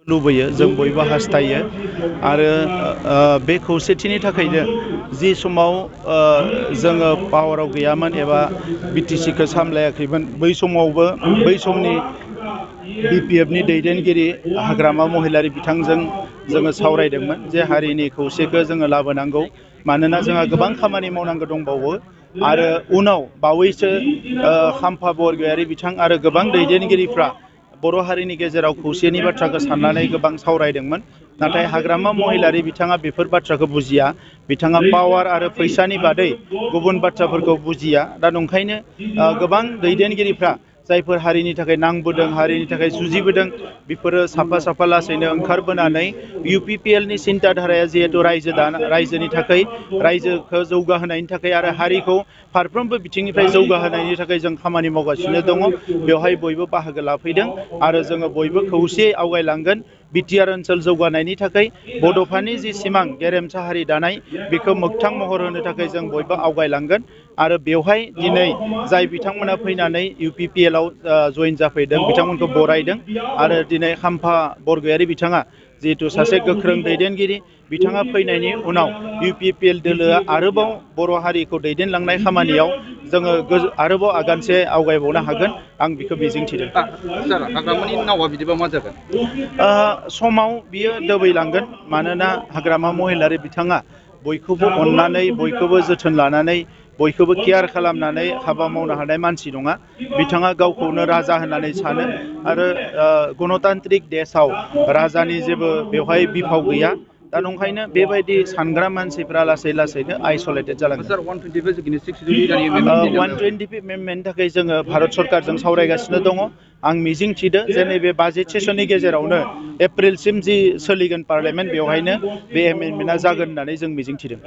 लुबैयो जों बयबो हास्थायो आरो बे खौसेथिनि थाखायनो जि समाव जोङो पावाराव गैयामोन एबा बिटिसिखौ सामलायाखैमोन बै समावबो बै समनि बिपिएफनि दैदेनगिरि हाग्रामा महिलारि बिथांजों जोङो सावरायदोंमोन जे हारिनि खौसेखौ जोङो लाबोनांगौ मानोना जोंहा गोबां खामानि मावनांगौ दंबावो आरो उनाव बावैसो खाम्फा बरगयारि बिथां आरो गोबां दैदेनगिरिफ्रा बर' हारिनि गेजेराव खौसेनि बाथ्राखौ साननानै गोबां सावरायदोंमोन नाथाय हाग्रामा महिलारि बिथाङा बेफोर बाथ्राखौ बुजिया बिथाङा पावार आरो फैसानि बादै गुबुन बाथ्राफोरखौ बुजिया दा नंखायनो गोबां दैदेनगिरिफ्रा जायफोर हारिनि थाखाय नांबोदों हारिनि थाखाय जुजिबोदों बेफोरो साफा साफा लासैनो ओंखारबोनानै इउपिपिएलनि सिन्था धाराया जिहेतु रायजोनि थाखाय रायजोखौ जौगाहोनायनि थाखाय आरो हारिखौ फारफ्रोमबो बिथिंनिफ्राय जौगाहोनायनि थाखाय जों खामानि मावगासिनो दङ बेवहाय बयबो बाहागो लाफैदों आरो जोङो बयबो खौसेयै आवगायलांगोन बिटिआर ओनसोल जौगानायनि थाखाय बड'फानि जि सिमां गेरेमसा हारि दानाय बेखौ मोगथां महर होनो थाखाय जों बयबो आवगायलांगोन आरो बेवहाय दिनै जाय बिथांमोना फैनानै इउपिपिएलआव जयेन जाफैदों बिथांमोनखौ बरायदों आरो दिनै खाम्फा बरगयारि बिथाङा जिहेतु सासे गोख्रों दैदेनगिरि बिथाङा फैनायनि उनाव इउपिपिएल दोलोआ आरोबाव बर' हारिखौ दैदेनलांनाय खामानियाव जोङो आरोबाव आगानसे आवगायबावनो हागोन आं बेखौ मिजिंथिदों। सार हाग्रामानि नावा बिदिबा मा जागोन? समाव बियो दोबैलांगोन मानोना हाग्रामा महिलारि बिथाङा बयखौबो अननानै बयखौबो जोथोन लानानै बयखौबो केयार खालामनानै हाबा मावनो हानाय मानसि नङा बिथाङा गावखौनो राजा होननानै सानो आरो गणतान्त्रिक देशआव राजानि जेबो बेवहाय बिफाव गैया दा नंखायनो बेबायदि सानग्रा मानसिफ्रा लासै लासैनो आइसलेटेड जालांगोन। 125 एमेन्डमेन्टनि थाखाय जोङो भारत सरकारजों सावरायगासिनो दङ आं मिजिंथिदो जे नैबे बाजेट सेसननि गेजेरावनो एप्रिलसिम जि सोलिगोन पार्लियामेन्ट बेवहायनो बे एमेन्डमेन्टआ जागोन होननानै जों मिजिंथिदों।